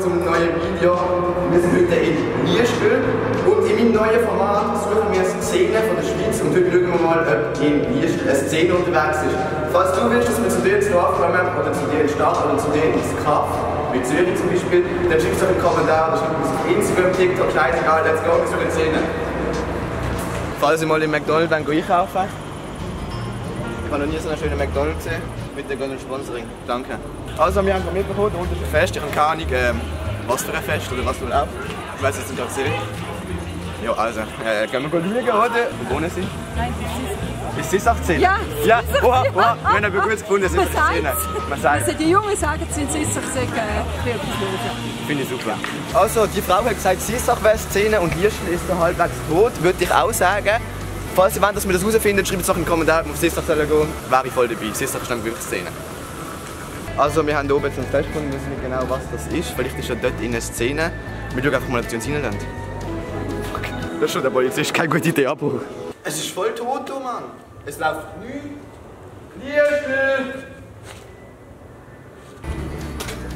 zum neuen Video. Wir sind heute in Liestel und in meinem neuen Format suchen wir Szenen von der Schweiz und heute schauen wir mal, ob in Liestel eine Szene unterwegs ist. Falls du willst, dass wir zu dir ins Dorf kommen oder zu dir in die Stadt oder zu dir ins Kaff, wie Zürich zum Beispiel, dann schickst du doch einen Kommentar oder schreib uns auf Instagram, TikTok, scheißegal, let's go, wir suchen Szenen. Falls ihr mal im McDonald's einkaufen, ich habe noch nie so einen schönen McDonald's gesehen. Bitte gehen ein Sponsoring. Danke. Also, wir haben gerade mitbekommen, unten ist ein Fest. Ich habe keine Ahnung, was für ein Fest oder was für ein Ich weiß jetzt nicht, ob es ist. Ja, also, gehen wir schauen, oder? Wo wohnen Sie? Nein, ist es 18? Ja! Ja! Oha, oha! Wir haben aber gut gefunden, es ist 18. Man sagt also die Jungen sagen, sie sind sicher Finde ich super. Also, die Frau hat gesagt, Sissach wäre Szene und Liestel ist da halbwegs tot. Würde ich auch sagen. Falls ihr wollt, dass wir das herausfinden, schreibt es doch in den Kommentaren, ob wir auf Sissach gehen sollen. Wäre ich voll dabei. Sissach ist dann wirklich Szene. Also, wir haben hier oben jetzt ein Fest gefunden, wir wissen nicht genau, was das ist. Vielleicht ist ja dort in einer Szene. Wir schauen einfach mal, ob sie uns reinlassen. Fuck, das ist schon der Polizist, keine gute Idee, Abbruch. Es ist voll tot, du Mann. Es läuft nichts. Liestel!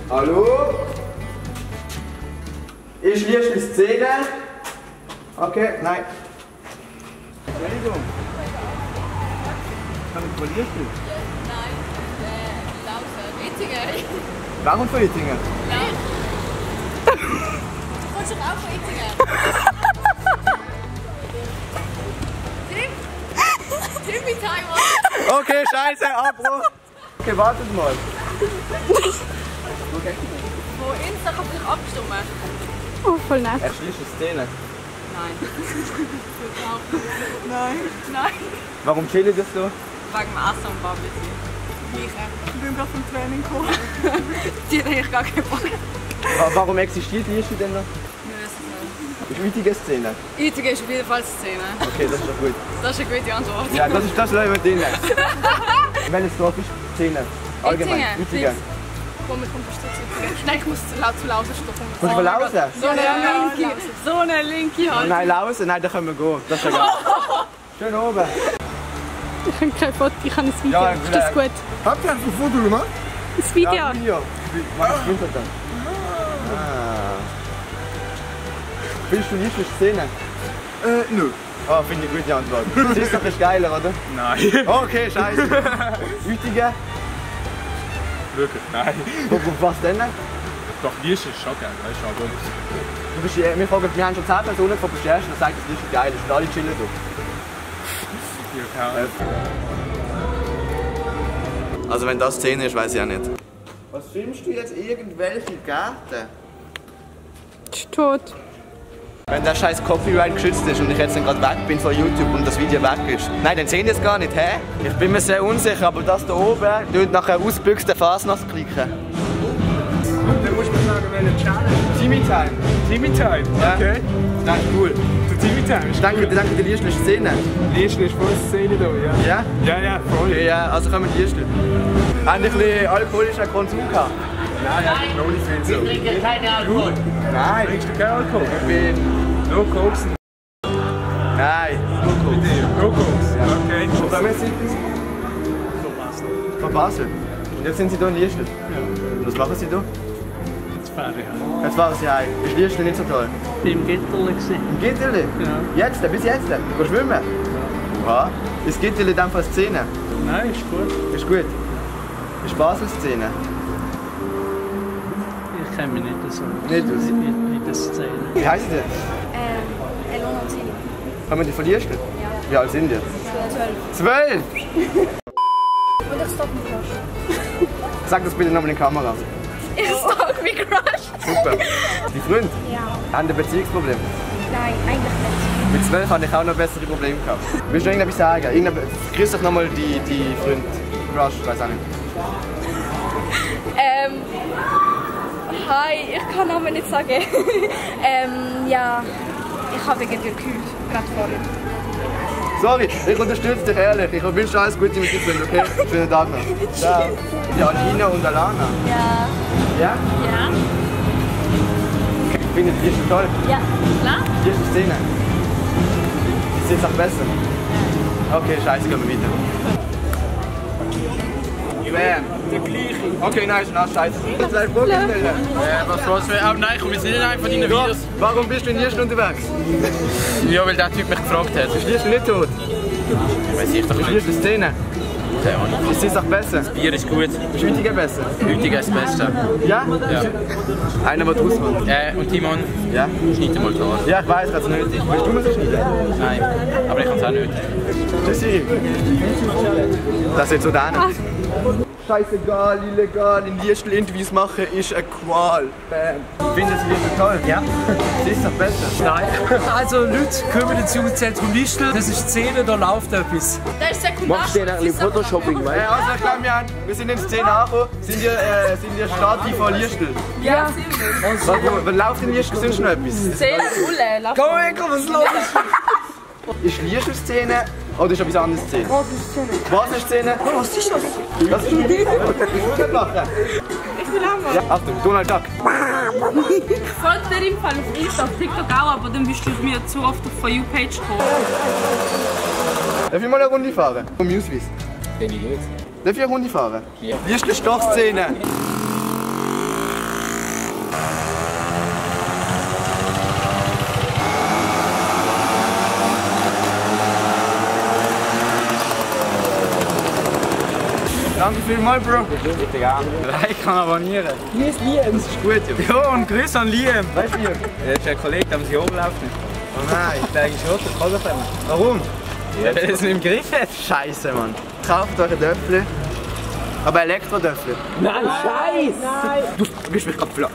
Hallo? Ist Liestel Szene? Okay, nein. Entschuldigung. Kann ich von Liestel? Nein, Lausen, Ittinger. Warum von Ittinger? Nein. Du kommst doch auch von Ittinger. Trip in Taiwan. Okay, scheiße, Abbruch. Okay, wartet mal. Okay. Wo Insta kann sich abstimmen. Oh, voll nett. Erschließt die Szene. Nein. Nein. Nein. Warum chillen das so? Wegen dem Essen und Barbecue. Ich bin gerade vom Training gekommen. Die hätte ich gar keinen Bock. Warum existiert Liestel denn noch? Ist Uitiger Szene? Uitiger ist auf jeden Fall Szene. Okay, das ist doch gut. Das ist eine gute Antwort. Ja, das ist das Leute drin. Welches Dorf ist Szene? Allgemein. Uitiger. Komm, ich komme Uitiger. Nein, ich muss zu Lausen stoppen. Kommst du von Lausen? So eine linke Hand. Nein, Lausen? Nein, da können wir gehen. Das ist egal. Schön oben. Ich habe kein Foto, ich habe ein Video. Ja, ist das gut? Habt ihr ein Foto gemacht? Das Video? Ja, Video. Was ist das dann? Findest du Liestel Szene? Nö. Oh, finde ich eine gute Antwort. Sissach ist geiler, oder? Nein. Okay, scheiße. Uitiger? Wirklich? Nein. Was denn? Doch, Liestel ist schon geil, weißt du, aber... Du bist, wir fragen, wir haben schon 10 Personen gefragt, bist du erst und sagt, das ist geil ist und alle chillen da. Ja, Also wenn das Szene ist, weiß ich auch nicht. Was filmst du jetzt? Irgendwelche Gärten? Ist tot. Wenn der scheiß Copyright geschützt ist und ich jetzt gerade weg bin von YouTube und das Video weg ist. Nein, dann sehen die es gar nicht, hä? Ich bin mir sehr unsicher, aber das da oben tut nachher ausgebüchste Fasnacht klicken. Dann musst du mir sagen, welche Challenge. Timmy Time. Timmy Time? Ja. Okay. Das ist cool. Zu Timmy Time ist Danke, die Liestel Szene. Liestel ist voll Szene da, ja. Ja? Ja, voll. Okay, ja, also kommen die Liestel. Haben die ein bisschen alkoholischen Konsum gehabt? Nein, ja, noch nicht viel so. Ich trinke keinen Alkohol. Nein. Trinkst du keinen Alkohol? Ich bin... No Cokes? Nein. No Cokes? Okay. Wo kommen Sie? Von Basel. Und jetzt sind Sie hier in Liestel? Ja. Was machen Sie hier? Jetzt fahre ich heim. Jetzt fahren Sie heim. Ist Liestel nicht so toll? Ich war im Gitterli. Im Gitterli? Ja. Jetzt? Bis jetzt? Du gehst schwimmen? Ja. Ist Gitterli dann von Szene? Nein, ist gut. Ist gut. Ist Basel Szene? Ich kenne mich nicht so Nicht aus. in der Szene. Wie heißt Sie? Elona und Sini. Kommen die von Liestel? Ja. Wie alt sind die? 12. 12? Und ich stopp mit Crush. Sag das bitte nochmal in die Kamera. Ich stopp mit Crush. Super. Die Freunde? Ja. Haben ein Beziehungsproblem? Nein, eigentlich nicht. Mit 12 hatte ich auch noch bessere Probleme gehabt. Willst du irgendetwas sagen? Grüß doch nochmal die Freund. Crush, ich weiß auch nicht. Hi, ich kann Namen nicht sagen. Ja, ich habe wegen dir gekühlt, gerade vorhin. Sorry, ich unterstütze dich ehrlich. Ich wünsche dir alles Gute mit deinen Freunden, okay? Schönen Tag noch. Ciao. Die Alina und Alana. Ja. Ja? Ja? Ich finde die ist toll. Ja, klar. Die ist die Szene. Ist jetzt auch besser? Okay, scheiße, gehen wir weiter. Wer? Der gleiche. Okay, nein, ist ein Scheiße. Das ist Fragen stellen. Was war's für... Aber nein, komm, wir sind nicht einer von deinen Videos. Warum bist du in Liest unterwegs? Ja, weil der Typ mich gefragt hat. Ist Liest nicht tot? Weiss ich doch Ist nicht. Liest eine Szene? Keine Ahnung. Ist die Sache besser? Bier ist gut. Ist Hütiger besser? Heutige ist das Beste. Ja? Ja. Einer, der draus macht. Und Timon, Ja? schneid mal klar. Ja, ich weiss, was nötig. Willst du mir so schneiden? Nein, aber ich kann es auch nicht. Jesse. Das ist jetzt so der. Scheißegal, illegal, in Liestl Interviews machen ist eine Qual. Bam. Finden Sie Liestl toll? Ja. Das ist doch besser. Nein. Also Leute, kommen ins Jugendzentrum Liestl, das ist die Szene, da läuft etwas. Das ist Sekundar. Machst du denn eigentlich Photoshopping, weißt Also ich glaube, wir sind in der Szene angekommen. Sind ihr Stati von Liestl? Ja, sind wir. Was läuft in Liestl sonst noch etwas? Szene, Ulle. Komm her, komm, was los ist? Ist Liestl Szene oder ist etwas anderes Szene? Was ist Szene? Was ist Szene? Was ist das? Das ist nicht lachen. Ich will auch mal. Ja, Achtung, Donald Duck. Ich folge dir im Fall auf Insta, auf TikTok auch, aber dann bist du mir zu oft auf For You Page gekommen. Darf ich mal eine Runde fahren? Vom Ausweis. Kenn ich nicht. Darf ich eine Runde fahren? Ja. Liestl Stoffszene. Danke vielmals, Bro. Bitte gerne. Ich kann abonnieren. Hier ist Liam. Das ist gut, Junge. Ja, und Grüße an Liam. Weißt du, Liam? Er ist ein Kollege, der muss hier oben laufen. Oh nein. Der ist rot, der kann doch nicht. Warum? Ja, weil er es nicht im Griff hat. Scheiße, Mann. Kauft euch einen Döffel. Aber Elektrodöffel. Nein, Scheiß! Du bist mich gerade flach.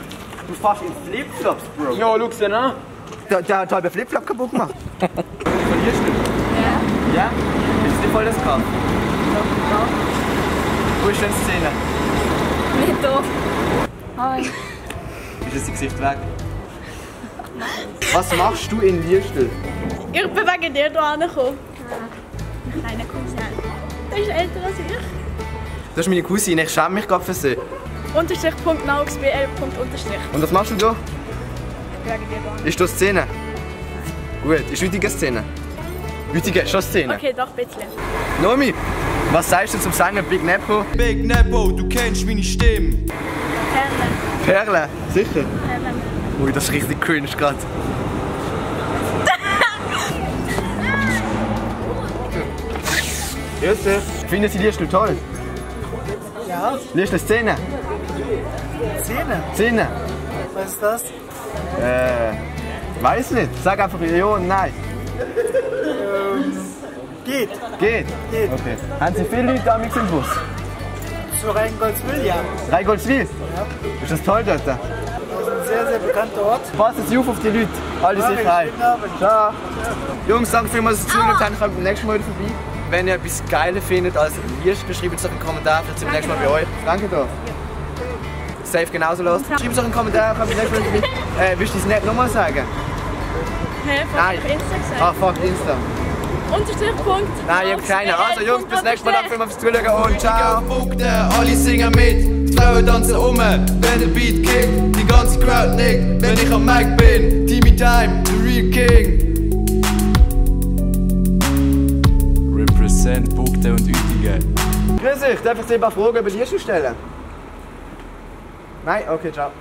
Du fährst in Flipflops, Bro. Ja, schau es dir an. Der hat halbe Flipflop kaputt gemacht. Verlierst du? Ja. Ja? Ist nicht voll das Kampf? Wo ist denn die Szene? Nicht da. Hi. Ist das Gesicht weg? Was machst du in Liestl? Ich bin wegen dir hier angekommen. Kleiner Cousin. Der ist älter als ich. Das ist meine Cousine, ich schäme mich gerade für sie. _nauxbl._. Und was machst du da? Ich bin wegen dir hier. Ist das Szene? Gut, ist heutige Szene? Heutige ist schon Szene. Okay, doch, ein bisschen. Nomi, was sagst du zum Sänger Big Nepo? Big Nepo, du kennst meine Stimme. Perle. Perle, sicher? Perle. Ui, das ist richtig cringe gerade. Grüße. Finden Sie Liestl toll? Ja, Liestl Szene? Szene. Szene? Was ist das? Weiß nicht. Sag einfach ja und nein. Geht. Geht? Geht. Okay. Haben Sie viele Leute damals im Bus? Zu Rheingoldswil, ja. Rheingoldswil? Ja. Ist das toll dort? Das ist ein sehr, sehr bekannter Ort. Passen Sie auf die Leute. Alle sicher ein. Ciao. Jungs, danke vielmals, dass Sie zugeschaut haben. Kommt beim nächsten Mal wieder vorbei. Wenn ihr etwas Geiles findet als Liestl, schreibt es doch in den Kommentaren. Vielleicht sind wir nächstes Mal bei euch. Danke doch. Safe genauso los. Schreibt es doch in den Kommentaren. Kommt beim nächsten Mal vorbei. Willst du es nicht nochmal sagen? Hä? Nein. Auf Insta gesagt. Ah, fuck, Insta. Unterstrichpunkt. Nein, ich habe keine. Also Jungs, bis nächstes Mal. Danke vielmals fürs Zuschauen und ciao. Alle singen mit, die Frauen tanzen um, wenn der Beat kickt, die ganze Crowd nickt, wenn ich am Mic bin. Timmy Time, the real king. Represent Bugde und Uettingen. Grüß euch, darf ich dir ein paar Fragen über Liestl stellen? Nein? Okay, ciao.